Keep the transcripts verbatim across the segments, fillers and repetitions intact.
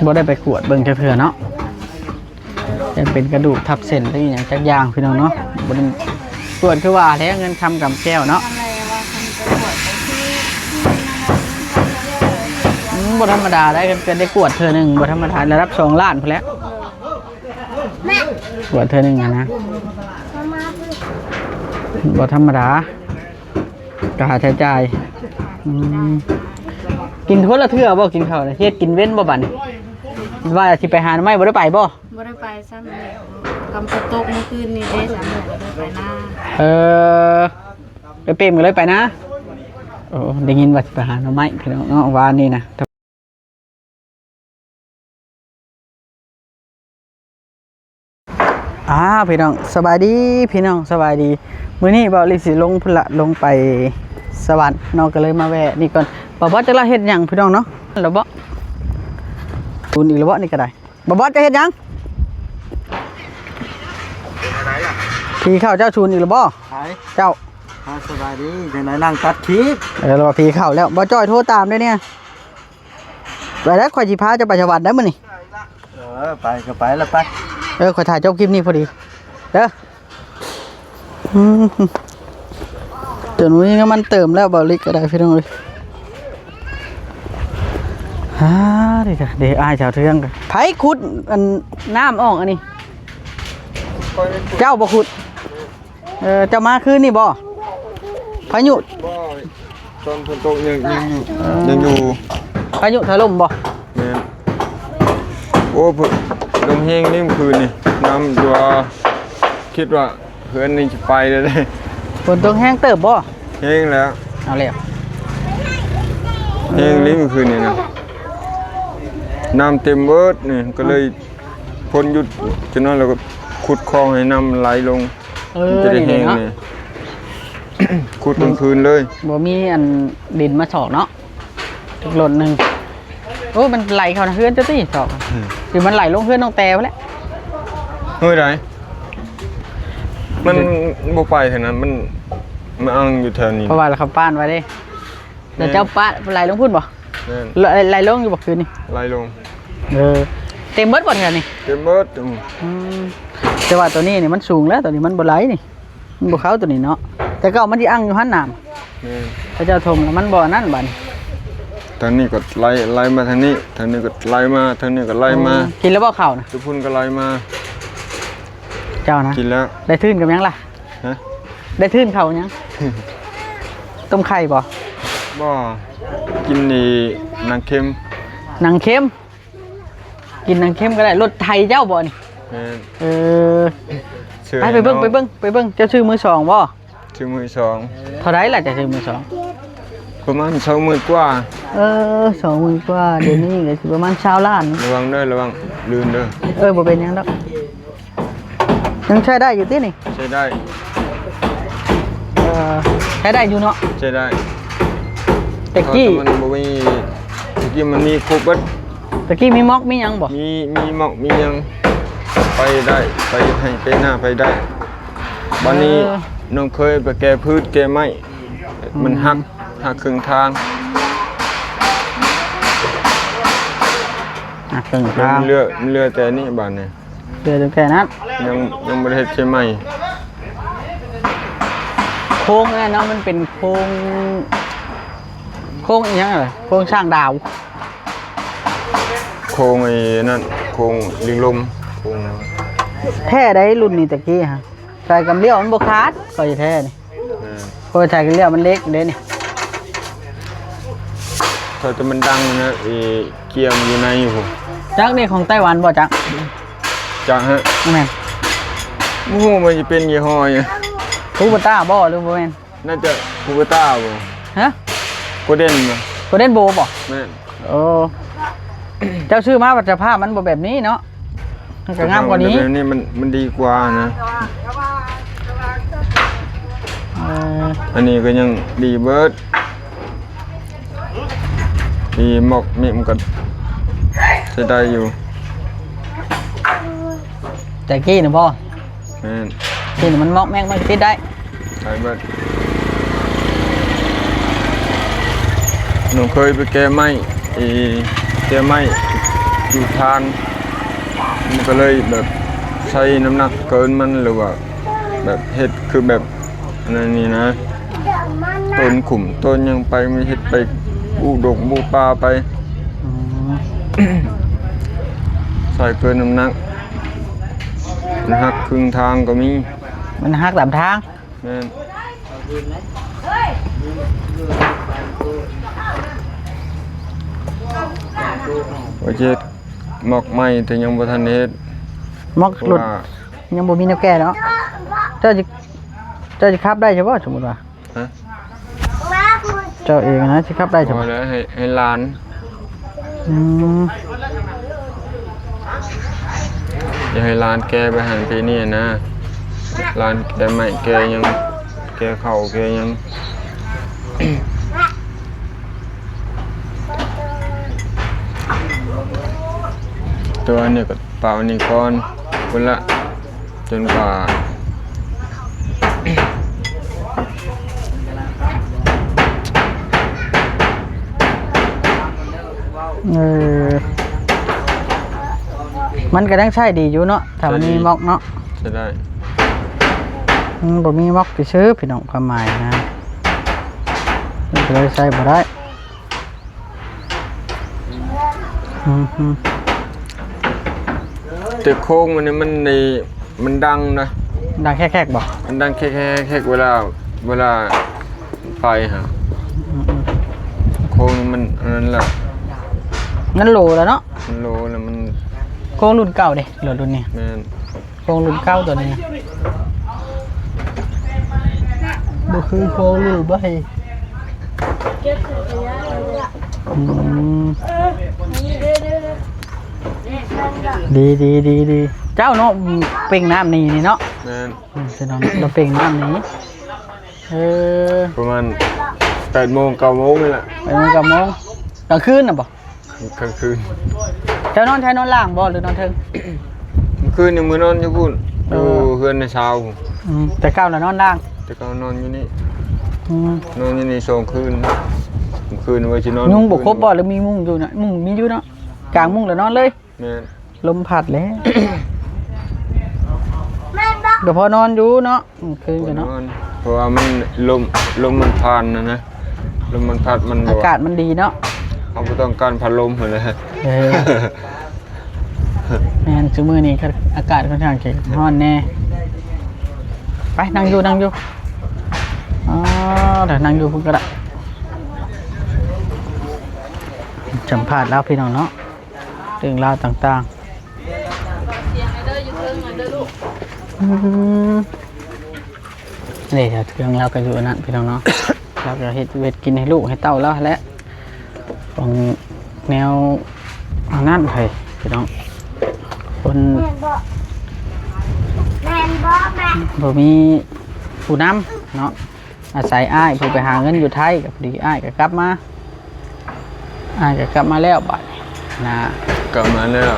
บ่ได้ไปกวดเบิ่งจักเทื่อเนาะ ยังเป็นกระดูกทับเส้นหรือหยังจักอย่างพี่น้องเนาะ บ่ได้กวดคือว่าแท้ เงินคำกำแก้วเนาะ อืม บ่ธรรมดาได้ เกินได้กวดเทื่อหนึ่ง บ่ธรรมดา ระดับสองล้านพู้นแหละ กวดเทื่อหนึ่งอะนะ บ่ธรรมดา ค่าใช้จ่าย อืม กินคนละเทื่อบ่ กินข้าวน่ะ เฮ็ดกินเว้นบ่บัดนี้ ว่าสิไปหาหน่อไม้ บ่ได้ไปบ่ บ่ได้ไปซ้ำเลย กำตกเมื่อคืนนี้เด้ ซ้ำเลยบ่ได้ไปนา เออ ไปเปรมกันเลยไปนะ โอ้ ได้ยินว่าสิไปหาหน่อไม้พี่น้องเนาะ วานนี้นะ อ่า พี่น้องสบายดี พี่น้องสบายดี มื้อนี้บ่าวลิสิลงพุ้นละ ลงไปสวรรค์เนาะ ก็เลยมาแวะนี่ก่อน บ่าวบอสจะละเฮ็ดหยังพี่น้องเนาะ แล้วบ่ ศูนย์อีกแล้วบ่ นี่ก็ได้ บ่าวบอสจะเฮ็ดหยัง ผีเข้าเจ้า ศูนย์อีกแล้วบ่ ไผ เจ้า อ่า สบายดี จังได๋ นั่งตัดคลิป เออ แล้วว่าผีเข้าแล้ว บ่าวจ้อยโทรตามเด้อเนี่ย ไปแล้ว ข้อยสิพาเจ้าไปสวรรค์ได้มื้อนี้ เออ ไปก็ไปแล้วไป เออ ข้อยถ่ายจบคลิปนี้พอดี เด้อ อืม จนวันนี้น้ำมันเติมแล้ว บ่าวลิก็ได้พี่น้องเอ้ย อ่า เดี๋ยว เดี๋ยวอ้ายชาวเทืองกัน ไผขุดอันน้ำออกอันนี้ เจ้าบ่ขุด เออ เจ้ามาคืนนี่บ่ พายุ บ่ ตอนฝนตกยัง ยังอยู่ เออ ยังอยู่ พายุถล่มบ่ แม่น โอ้ ฝนลมแฮงนี่เมื่อคืนนี่ น้ำตัว คิดว่าเฮือนนี่จะไปแล้วเด้ ฝนตกแฮงเติบบ่ แฮงแล้ว เอาแล้ว แฮงนี่เมื่อคืนนี่นะ น้ำเต็มเบิดนี่ ก็เลย ฝนหยุด จนนั้นเราก็ขุดคลองให้น้ำมันไหลลง เออ มันจะได้แฮง นี่เนาะ นี่ ขุดกลางคืนเลย บ่มีอันดินมาสอกเนาะ จักหล่นหนึ่ง โอ้ มันไหลเข้าเฮือนเจ้าตี้สอก อืม หรือมันไหลลงเฮือนน้องแตวแหละ เฮ้ย ไหน มันบ่ไปแถวนั้น มัน มันอังอยู่แถวนี้ เพราะว่าเขาป้านไว้เด้ แล้วเจ้าปะไหลลงพุ้นบ่ แม่น ไหล ไหลลงอยู่บ่คืนนี่ ไหลลง เออ เต็มเบิดบ่แถวนี่ เต็มเบิด อืม อืม แต่ว่าตัวนี้นี่มันสูงแล้ว ตัวนี้มันบ่ไหลนี่ มันบ่เข้าตัวนี้เนาะ แต่เก่ามันสิอังอยู่หั่นน้ำ แม่น พระเจ้าถมแล้วมันบ่นั่นบัดนี้ ทางนี้ก็ไหล ไหลมาทางนี้ ทางนี้ก็ไหลมา ทางนี้ก็ไหลมา โอ้ กินแล้วบ่เข้านะ ตัวพุ้นก็ไหลมา เจ้านะ กินแล้ว ได้ทื่นกับหยังล่ะ ฮะ ได้ทื่นเข้าหยัง ต้มไข่บ่ บ่ กินนี่หนังเค็ม หนังเค็ม กินหนังเค็มก็ได้ รถไถเจ้าบ่นี่ แม่น เออ ซื้อ ไป ไปเบิ่ง ให้น้อง ไปเบิ่ง ไปเบิ่ง เจ้าซื้อมือสองบ่ ซื้อมือสอง เท่าไหร่ล่ะเจ้าซื้อมือสอง ประมาณสองหมื่นกว่า เออ สองหมื่นกว่า เดี๋ยวนี้ก็สิประมาณซาวล้าน ระวังเด้อ ระวัง ลื่นเด้อ เออ บ่เป็นหยังดอก ยังใช้ได้อยู่ตินี่ ใช้ได้ เออ ใช้ได้อยู่เนาะ ใช้ได้ แต่กี้ เพราะมันบ่มี แต่กี้มันมีครบเบิด แต่กี้มีม็อกมีหยังบ่ มี มีม็อกมีหยัง ไปได้ ไปไฮ่ไปนาไปได้ บัดนี้ เออ น้องเคยไปแก้พืชแก้ไม้ มันหัก หักครึ่งทาง หักครึ่งทาง มันเหลือ มันเหลือแต่นี่บัดนี้ เหลือแต่นั้น ยัง ยังบ่ได้เฮ็ดใช่ไหม โครงนั่นเนาะ มันเป็นโครง โครงอีหยังอะ โครงสร้างดาว โครงไอ้นั่น โครงลิงลม โครง แท้ได้รุ่นนี้ตะกี้ฮะ ใส่กำเลี้ยวมันบ่ขาด ก็จะแท้นี่ เออ เพราะว่าใส่กำเลี้ยวมันเล็กเด้นี่ ถ้าจะมันดังนะ ไอ้เกียร์มันอยู่ในอยู่ จักนี่ของไต้หวันบ่จัก จักฮะ แม่น บ่ฮู้มันจะเป็นยี่ห้อหยัง คูเปอร์ต้าบ่หรือบ่แม่น น่าจะคูเปอร์ต้าบ่ ฮะ โกลเด้นบ่ โกลเด้นโบบ่ แม่น โอ้ เจ้าซื้อมาบัดสภาพมันบ่แบบนี้เนาะ มันก็งามกว่านี้ สภาพมันแบบนี้มัน มันดีกว่านะ เออ อันนี้ก็ยังดีเบิด มีหมอกมีมันก็ใช้ได้อยู่ แต่กี้นะบ่ แม่น กี้นี่มันมอกแมกมันติดได้ ใช้เบิด หนูเคยไปแก้ไม้ อี แก้ไม้ อยู่ทาน มันก็เลยแบบใช้น้ำหนักเกินมัน หรือว่าแบบเฮ็ดคือแบบอันนั้นนี่นะ ต้นขุมต้นหยังไป มันเฮ็ดไปบุกดงบุกป่าไป อืม ใส่เกินน้ำหนัก มันหักครึ่งทางก็มี มันหักตามทาง แม่น ว่าสิเฮ็ดม็อกใหม่ แต่ยังบ่ทันเฮ็ด ม็อกหลุด เพราะว่า ยังบ่มีแนวแก้เนาะ เจ้าสิ เจ้าสิขับได้ใช่บ่ สมมุติว่า ฮะ เจ้าเองนะสิขับได้ใช่บ่ บ่แล้ว ให้ ให้หลาน อืม อย่าให้หลานแกไปหันไปนี่นะ หลานแกใหม่ แกยัง แกเข่า แกยัง ตัวนี้ก็เป่านี่ก่อน พุ่นละ จนกว่า เออ มันก็ยังใช้ดีอยู่เนาะ ถ้ามันมี ใช้ดี ม็อกเนาะ ใช้ได้ อืม บ่มีม็อกซื่อๆ พี่น้อง ความหมายนะ มันก็เลยใช้บ่ได้ อืม อืม แต่โค้งมันนี่มันใน มันดังนะ ดังแคกๆ บ่ มันดังแคกๆ เวลา เวลาไปฮะ อืม อืม โค้งมันอันนั้นแหละ มันโหลแล้วเนาะ มันโหลแล้วมัน โค้งรุ่นเก่าเด้ รถรุ่นนี้ แม่น โค้งรุ่นเก่าตัวนี้นะ บ่คือโค้งรุ่นใหม่ อืม ดี ดี ดี ดี เจ้าเนาะ เป่งน้ำหนีนี่เนาะ แม่น อืม พี่น้อง เราเป่งน้ำหนี เออ ประมาณแปดโมง เก้าโมงนี่แหละ แปดโมง เก้าโมง กลางคืนน่ะบ่ กลางคืน เจ้านอนใช้นอนล่างบ่ หรือนอนเทิง เมื่อคืนนี่มื้อนอนอยู่พุ้น เออ อยู่เฮือนในเช้าพุ้น อืม แต่เก่าน่ะนอนล่าง แต่เก่านอนอยู่นี่ อืม นอนอยู่นี่สองคืน เมื่อคืนว่าสินอน ยุงบ่ครบบ่ หรือมีมุ้งอยู่น่ะ มุ้งมีอยู่เนาะ กางมุ้งแล้วนอนเลย แม่น ลมพัดแล้ว แม่นบ่ ก็พอนอนอยู่เนาะ อืม คืนกันเนาะ พอนอน เพราะว่ามันลม ลมมันผ่านนะนะ ลมมันพัดมันบ่ อากาศมันดีเนาะ เราบ่ต้องการพัดลมหั้นแหละ เออ แม่น ซุมื้อนี้ก็อากาศค่อนข้างจะร้อนแน่ ไป นั่งอยู่ นั่งอยู่ อ๋อ เดี๋ยวนั่งอยู่พุ้นก็ได้ สัมภาษณ์ลาวพี่น้องเนาะ เรื่องราวต่างๆ อืม นี่ครับ เครื่องลาวก็อยู่อันนั้นพี่น้องเนาะ ลาวก็เฮ็ดเฮ็ดกินให้ลูกให้เต้าลาวแหละ ของแนวอันนั้นไผพี่น้อง คน แม่นบ่ แม่นบ่ แม่ บ่มีผู้นำเนาะ อาศัยอ้ายเพิ่นไปหาเงินอยู่ไทย ก็พอดีอ้ายก็กลับมา อ้ายก็กลับมาแล้วบัดนี้นะ กลับมาแล้ว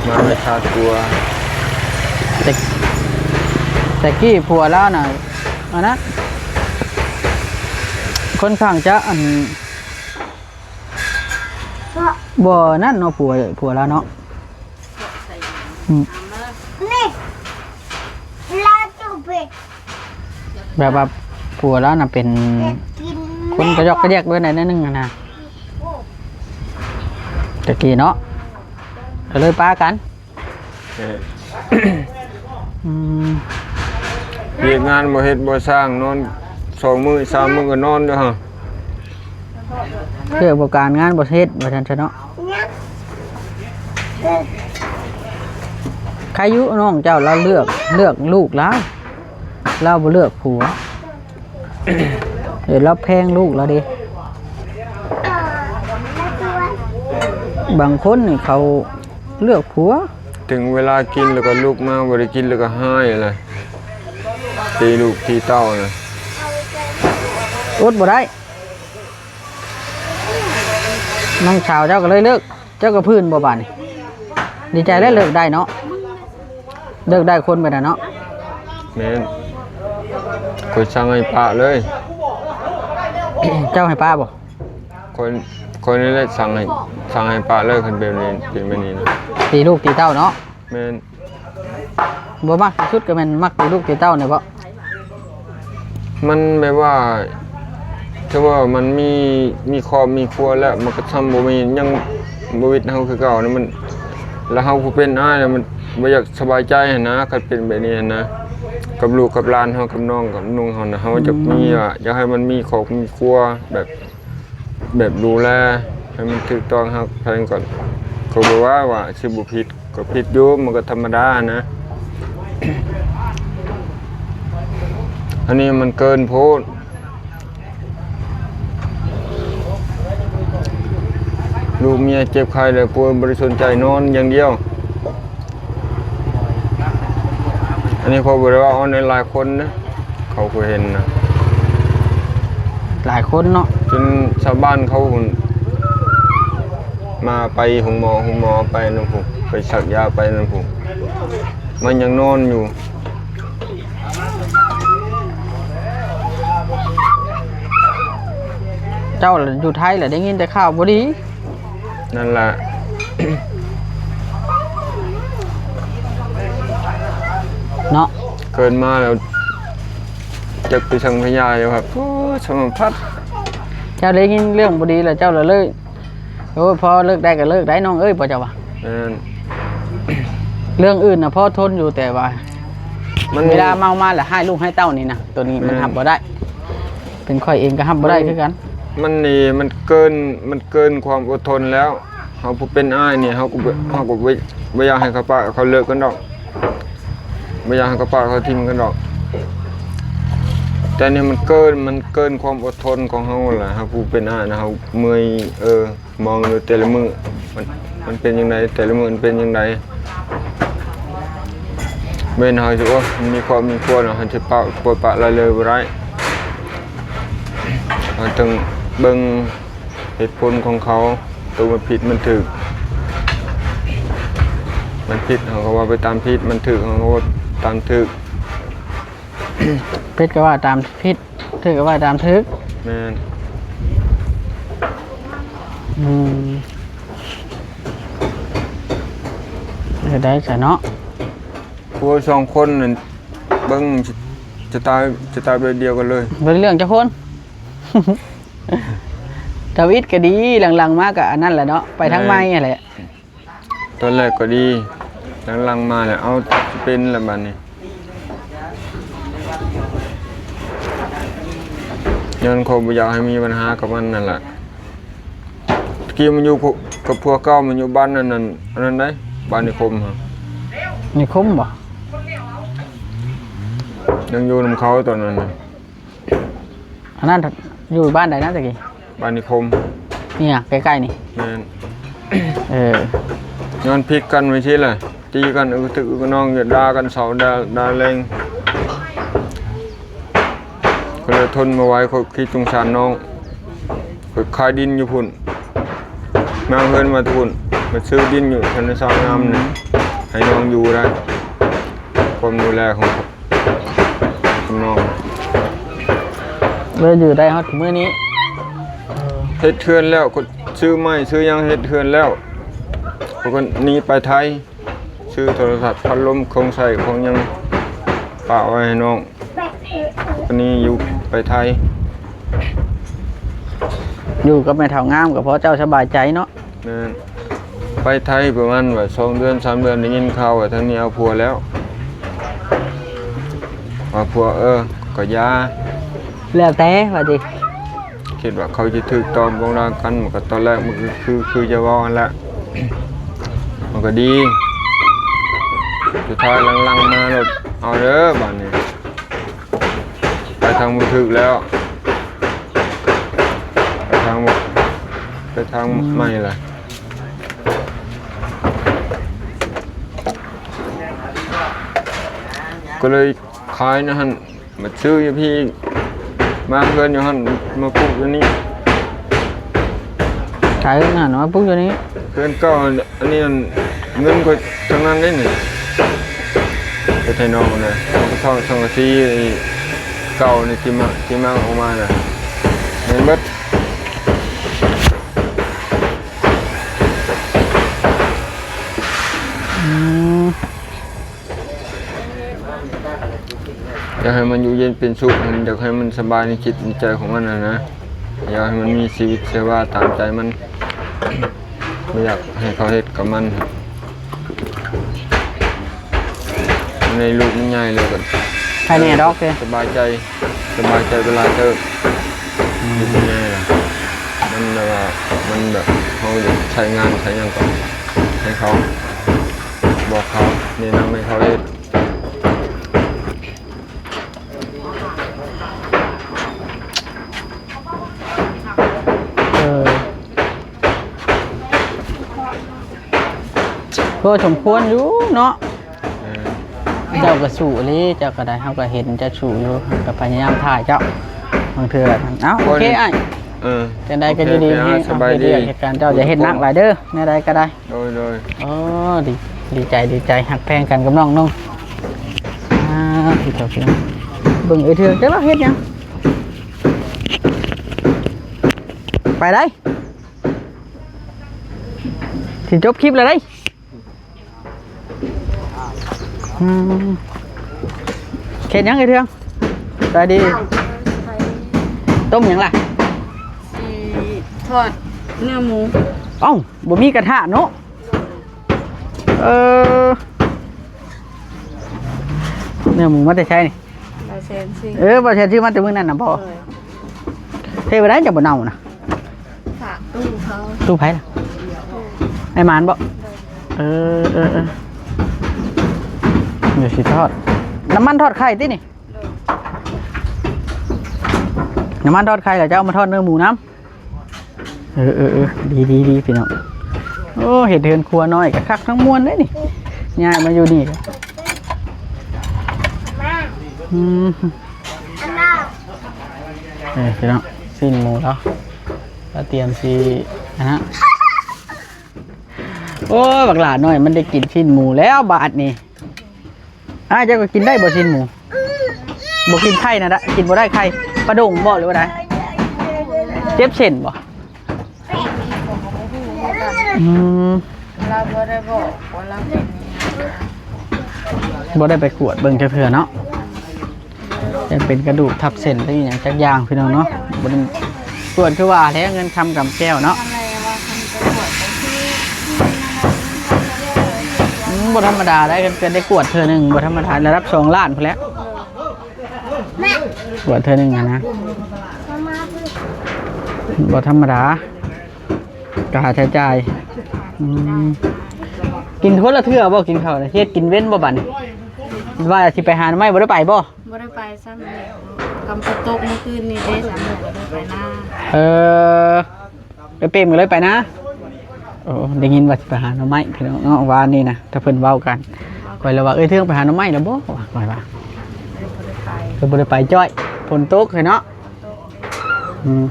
มาไม่ทันตัว แต่ แต่กี้ผัวลาวน่ะ อันนั้น ค่อนข้างจะอัน บ่นั่นเนาะ ผัว ผัวลาวเนาะ อืม นี่ ลาจูเปะ แบบว่าผัวลาวน่ะเป็น เด็กกิน คนกระยอกกระแยกด้วยหน่อยนึงอะนะ แต่กี้เนาะ ก็เลยปะกัน เออ อืม เวียกงานบ่เฮ็ดบ่สร้าง นอนสองมื้อสามมื้อก็นอนอยู่หั่น เวียกบ่การงานบ่เฮ็ด ว่าซั่นซะเนาะ ใครอยู่น้องเจ้า ลาวเลือก เลือกลูกลาว ลาวบ่เลือกผัว เดี๋ยวลาวแพงลูกลาวเด้ บางคนนี่เขาเลือกผัว ถึงเวลากินแล้วก็ลุกมา บ่ได้กินแล้วก็ฮ้ายอะไร ตีลูกตีเต้านะ อดบ่ได้ น้องสาวเจ้าก็เลยเลิก เจ้าก็พื้นบ่บาดนี่ ดีใจแล้วเลิกได้เนาะ เลิกได้คนไปน่ะเนาะ แม่น ข้อยสั่งให้ปะเลย เจ้าให้ปะบ่ ข้อย ข้อยนี่แหละสั่งให้ สั่งให้ปะเลย คันเป็นแบบนี้ เป็นแบบนี้นะ ตีลูกตีเต้าเนาะ แม่น บ่มักที่สุดก็แม่นมักตีลูกตีเต้านี่บ่ มันแบบว่า ถ้าว่ามันมี มีครอบมีครัวแล้ว มันก็ซ้ำบ่มี ยังบ่วิดเฮาคือเก่านะ มัน แล้วเฮาผู้เป็นอ้ายแล้ว มันบ่อยากสบายใจหั้นนะ คันเป็นแบบนี้หั้นนะ กับลูกกับหลานเฮา กับน้องกับนุ่งเฮานะ เฮาอยากมี อืม ว่า อยากให้มันมีครอบมีครัวแบบ แบบดูแลให้มันถูกต้องฮักแพงก่อน ก็บ่ว่า ว่าสิบ่ผิด ก็ผิดอยู่ มันก็ธรรมดานะ อันนี้มันเกินโพด ลูกเมียเจ็บไข้แล้วป่วยบ่ได้สนใจ นอนอย่างเดียว อันนี้เขาบ่ได้ว่าออนไลน์หลายคนนะ เขาก็เห็นนะ หลายคนเนาะ จนชาวบ้านเขามาไปโรงหมอ โรงหมอไปนำพุ้น ไปสักยาไปนำพุ้น มันยังนอนอยู่ เจ้าอยู่ไทยแหละ ได้ยินแต่ข่าวบ่ดี นั่นแหละ เนาะ เกิดมาแล้ว จักไปสังพยาอยู่ครับ โอ้ สมพัด เจ้าได้ยินเรื่องบ่ดีแล้วเจ้าละเลิก โอ้ย พอเลิกได้ก็เลิกได้น้องเอ้ย พ่อเจ้าว่า แม่น เรื่องอื่นน่ะพอทนอยู่ แต่ว่า มัน เวลาเมามาแล้วให้ลูกให้เต้านี่นะ ตัวนี้มัน แม่น รับบ่ได้ เป็นข้อยเองก็รับบ่ได้ มัน คือกัน มันนี่มันเกิน มันเกินความอดทนแล้ว เฮาผู้เป็นอ้ายนี่ เฮาก็บ่ เฮาก็บ่ บ่อยากให้เขาปะเขาเลิกกันดอก บ่อยากให้เขาปะเขาถิ่มกันดอก แต่นี่มันเกิน มันเกินความอดทนของเฮาแหละ เฮาผู้เป็นอ้ายนะ เฮาเมื่อย เออ มองดูแต่ละมื้อ มัน มันเป็นจั่งใด แต่ละมื้อมันเป็นจั่งใด แม่นเฮาสิ โอ้ มันมีครอบมีครัวเนาะ เฮาสิปะ ปล่อยปละละเลยบ่ได้ เฮาต้องเบิ่งเหตุผลของเขา ตัวมันผิดมันถูก มันผิดเฮาก็ว่าไปตามผิด มันถูกเฮาก็ว่าตามถูก ผิดก็ว่าตามผิด ถูกก็ว่าตามถูก แม่น อืม เฮ็ดได้ซะเนาะ ผัวสองคนนั่น เบิ่งจะตาย จะตายแบบเดียวกันเลย เบิ่งเรื่องจักคน ทวิตก็ดี หลังๆมาก็อันนั้นแหละเนาะ ไปทางใหม่หั้นแหละ ตอนแรกก็ดี หลังๆมาแล้ว เอา เป็นแล้วบัดนี้ ย้อนเขาบ่อยากให้มีปัญหากับมันนั่นแหละ ตะกี้มันอยู่กับผัวเก่า มันอยู่บ้านนั่นนั่น อันนั้นได๋ บ้านนิคมฮะ นิคมบ่ ยังอยู่นำเขาตอนนั้นน่ะ อันนั้นอยู่บ้านใดนะตะกี้ บ้านนิคม เนี่ย ใกล้ๆนี่ แม่น เออ ย้อนผิดกันไว้ซี่แหละ ตีกันอึกกระทึกอึกกระน้อง ด่ากันเช้าด่า ด่าแลง ก็เลยทนบ่ไหว ก็คิดสงสารน้อง ก็ขายดินอยู่พุ้น มาเฮือนมาพุ้น มาซื้อดินอยู่แถวในซอยงามนี่ อืม ให้น้องอยู่ได้ ความดูแลของ น้อง เลยอยู่ได้ฮอดมื้อนี้ เฮ็ดเฮือนแล้ว ก็ซื้อไม้ซื้อหยังเฮ็ดเฮือนแล้ว เขาก็หนีไปไทย ซื้อโทรศัพท์ พัดลม ของใช้ของหยัง ฝากไว้ให้น้อง อันนี้อยู่ไปไทย อยู่กับแม่เฒ่างามก็พอเจ้าสบายใจเนาะ แม่น ไปไทยประมาณว่าสองเดือนสามเดือน ได้ยินข่าวว่าทางนี้เอาผัวแล้ว ว่าผัว เออ ก็อย่า แล้วแต่ว่าติ คิดว่าเขาจะถูกต้องปลงรางกัน มันก็ตอนแรกมันก็คือ คือจะเว้าหั่นแหละ มันก็ดี สุดท้ายหลังๆมาแล้ว เอาเด้อบัดนี้ ไปทางบ่ถูกแล้ว ไปทางบ่ ไปทาง อืม ใหม่ล่ะ ก็เลยขายนะหั่น มาซื้ออยู่พี่ มาเฮือนอยู่หั่น มาปลูกอยู่นี่ ขายเฮือนหั่นมาปลูกอยู่นี่ เฮือนเก่าอันนี้มันเงินก็ทั้งนั้นเลยนี่ ไปไทยนอกนะ มันก็ท่องสังกะสีเก่านี่ที่มา ที่มาออกมาน่ะ เงินเบิด อยากให้มันอยู่เย็นเป็นสุข อยากให้มันสบายในจิตในใจของมันนะนะ อยากให้มันมีชีวิตชีวาตามใจมัน ไม่อยากให้เขาเฮ็ดกับมัน ในลูกมันใหญ่เลยกัน ใครเนี่ยดอกเด้ สบายใจ สบายใจเวลาเจอ อืม ลูกมันใหญ่ล่ะ มันแบบว่ามันแบบเขาใช้งานใช้หยังก่อนให้เขา บอกเขาแนะนำให้เขาเฮ็ด เออก็สมควรอยู่เนาะ เออ เจ้าก็สู้เลยเจ้าก็ได้เฮาก็เห็นเจ้าสู้อยู่ก็พยายามถ่ายเจ้าบางเทื่อเอ้าโอเคอ้าย เออ จังใดก็อยู่ดี โอเค ให้ สบายดี เฮ็ดการเจ้าอย่าเฮ็ดหนักหลายเด้อแนวใดก็ได้ โดยโดย โอ้ดีดีใจดีใจฮักแพงกันกับน้องนุ่งอ่าพี่เจ้าพี่น้องเบิ่งเอ้ยเธอเจ้าเฮ็ดหยังไปได้สิจบคลิปแล้วได้อืมเฮ็ดหยังเอ้ยเธอไปดีต้มหยังล่ะ สิทอดเนื้อหมู เอ้าบ่มีกระทะเนาะเออเนื้อหมูมาแต่ใช้นี่ ลายแซนซิ่ง เออบ่ใช่ชื่อมาแต่มื้อนั้นน่ะบ่ เลย เทไปได้จะบ่เน่านะ ฝากตู้เขา ตู้ไผล่ะไอ้หมานบ่เออเออเออเดี๋ยวสิทอด น้ำมันทอดไข่ตินี่ น้ำมันทอดไข่แล้วจะเอามาทอดเนื้อหมูน้ำเออเออเออดีดีดีพี่น้องโอ้เห็ดเฮือนครัวน้อยกับคักทั้งมวลเลยนี่ย้ายมาอยู่นี่ก็อืมเออพี่น้องสิ้นหมูแล้วก็เตรียมสีนะฮะโอ้บักหลาน้อยมันได้กินสิ้นหมูแล้วบาดนี่ อ้ายเจ้าก็กินได้บ่ชิ้นหมูบ่กินไข่นะดะกินบ่ได้ไข่ปลาดุกบ่หรือว่าไดเจ็บเส้นบ่อืม เราบ่ได้บอกว่าเราเป็น บ่ได้ไปกวดเบิ่งจักเทื่อเนาะยังเป็นกระดูกทับเส้นหรือหยังจักอย่างพี่น้องเนาะบ่ได้กวดคือว่าแท้เงินคำกำแก้วเนาะ อะไรว่าทำไปตรวจไปที่ อืมบ่ธรรมดาได้เกินได้กวดเทื่อหนึ่งบ่ธรรมดาระดับสองล้านพุ้นแหล้วกวดเทื่อหนึ่งอะนะบ่ธรรมดาค่าใช้จ่ายอืมกินคนละเทื่อบ่กินข้าวน่ะเฮ็ดกินเว้นบ่บัดนี้ว่าสิไปหาหน่อไม้บ่ได้ไปบ่ บ่ได้ไปซ้ำเลยกำปะตกเมื่อคืนนี้ได้สามหมื่นก็ได้ไปหน้า เออไปเปรมกันเลยไปนะโอ้ได้ยินว่าสิไปหาหน่อไม้พี่น้องเนาะวานนี้นะถ้าเพิ่นเว้ากันข่อยเลยว่าเอ้ยเทื่องไปหาหน่อไม้แล้วบ่ว่าข่อยว่า บ่ได้ไป ก็บ่ได้ไปจ้อยฝนตกเฮ้ยเนาะอืม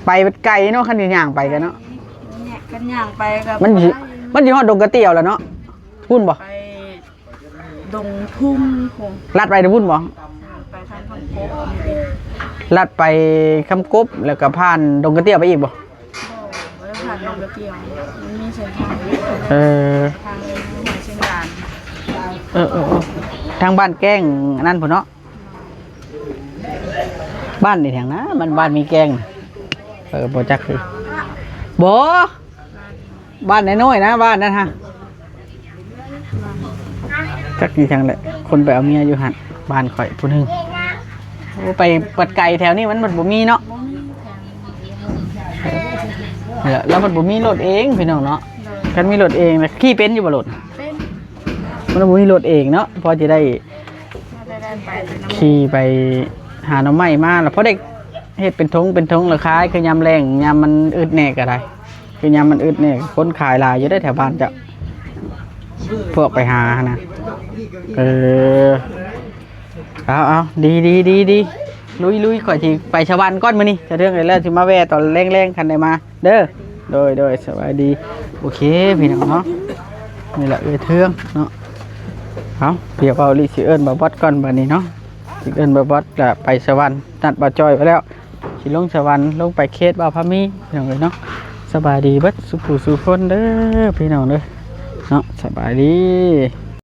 ไปไกลเนาะคันสิย่างไปกันเนาะ เนี่ยกันย่างไปกับ มันสิมันสิฮอดดงกระเตี้ยวแล้วเนาะพุ่นบ่ ไปดงทุ่มคง ลัดไปแต่พุ่นบ่ ไปทางคำโป๊กนี่ดิ ลัดไปคำกบแล้วก็ผ่านดงกระเตี้ยวไปอีกบ่ บ่ได้ผ่านดงกระเตี้ยวมันมีเส้นทาง เออ ทางห้วยเชียงดาน เออเออเออทางบ้านแกล้งนั่นพุ่นเนาะบ้านนี่แถวนะมันบ้านมีแกล้งน่ะเออบ่จักคือบ่บ้านน้อยๆนะบ้านนั้นฮะจักอยู่ทางแหละคนไปเอาเมียอยู่หั่นบ้านข่อยผู้หนึงโอ้ไปปัดไก่แถวนี้มันมันบ่มีเนาะ บ่มีแถว เออแล้วมันบ่มีรถเองพี่น้องเนาะคันมีรถเองนะขี่เป็นอยู่บ่รถ เป็น มันบ่มีรถเองเนาะพอจะได้ ได้ได้ไปเป็นน้ำ ขี่ไปหาหน่อไม้มาแล้วพอได้เฮ็ดเป็นทงเป็นทงแล้วขายคือยามแล้งยามมันอึดแน่ก็ได้ คือยามมันอึดแน่คนขายหลายอยู่ได้แถวบ้านเจ้าพวกไปหานะเออเอาเอาดีดีดีดีลุยลุยข่อยสิไปสวรรค์ก่อนมื้อนี้จะเรื่องอะไรแล้วสิมาแวะตอนแรงๆคันได้มา เด้อ โดย โดย สบายดี โอเค พี่น้องเนาะ นี่แหละเอ้ยเทืองเนาะ เอาเดี๋ยวเบาลิสิเอิ้นบ่าวบอสก่อนบัดนี้เนาะสิเอิ้นบ่าวบอสละไปสวรรค์ นัดบ่าวจ้อยไว้แล้ว สิลงสวรรค์ ลงไปเขตบ่าวพามี พี่น้องเอ้ยเนาะ สบายดีเบิดสู่ผู้สู่คนเด้อ พี่น้องเด้อ เนาะ สบายดี